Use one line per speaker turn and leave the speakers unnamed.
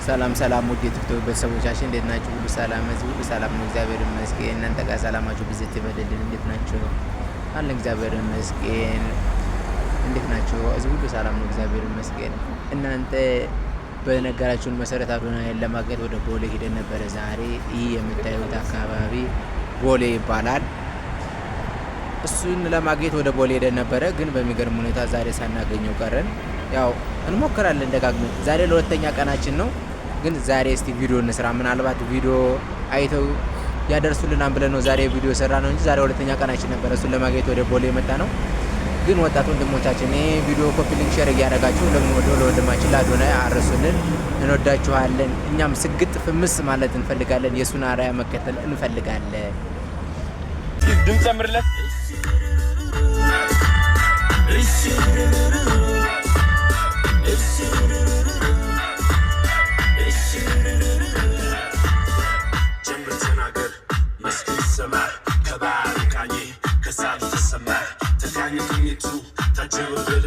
ሰላም ሰላም፣ ውድ የቲክቶክ ቤተሰቦቻችን፣ እንዴት ናችሁ? ሁሉ ሰላም፣ እዚህ ሁሉ ሰላም ነው፣ እግዚአብሔር ይመስገን። እናንተ ጋር ሰላማችሁ ብዝት ይበልልን። እንዴት ናችሁ? አለን፣ እግዚአብሔር ይመስገን። እንዴት ናችሁ? እዚህ ሁሉ ሰላም ነው፣ እግዚአብሔር ይመስገን። እናንተ በነገራችሁን መሰረት አዶናይን ለማግኘት ወደ ቦሌ ሂደን ነበረ ዛሬ። ይህ የምታዩት አካባቢ ቦሌ ይባላል። እሱን ለማግኘት ወደ ቦሌ ሄደን ነበረ፣ ግን በሚገርም ሁኔታ ዛሬ ሳናገኘው ቀረን። ያው እንሞክራለን ደጋግመን። ዛሬ ለሁለተኛ ቀናችን ነው፣ ግን ዛሬ እስቲ ቪዲዮ እንስራ፣ ምናልባት ቪዲዮ አይተው ያደርሱልናል ብለን ነው ዛሬ ቪዲዮ የሰራነው እንጂ ዛሬ ሁለተኛ ቀናችን ነበረ እሱን ለማግኘት ወደ ቦሌ የመጣነው። ግን ወጣት ወንድሞቻችን፣ ይህ ቪዲዮ copy link፣ share እያደረጋችሁ ለምንወደው ለወንድማችን ለአዶናይ አድርሱልን። እንወዳችኋለን። እኛም ስግጥ ፍምስ ማለት እንፈልጋለን። የእሱን አርአያ መከተል እንፈልጋለን።
ድምፅ ጨምርለት።
ጀምር ተናገር መስክ ይሰማ፣ ከባህሩ ቃኜ ከሳሉ ተሰማ፣ ተቃኘ ቅኝቱ ታጀበ።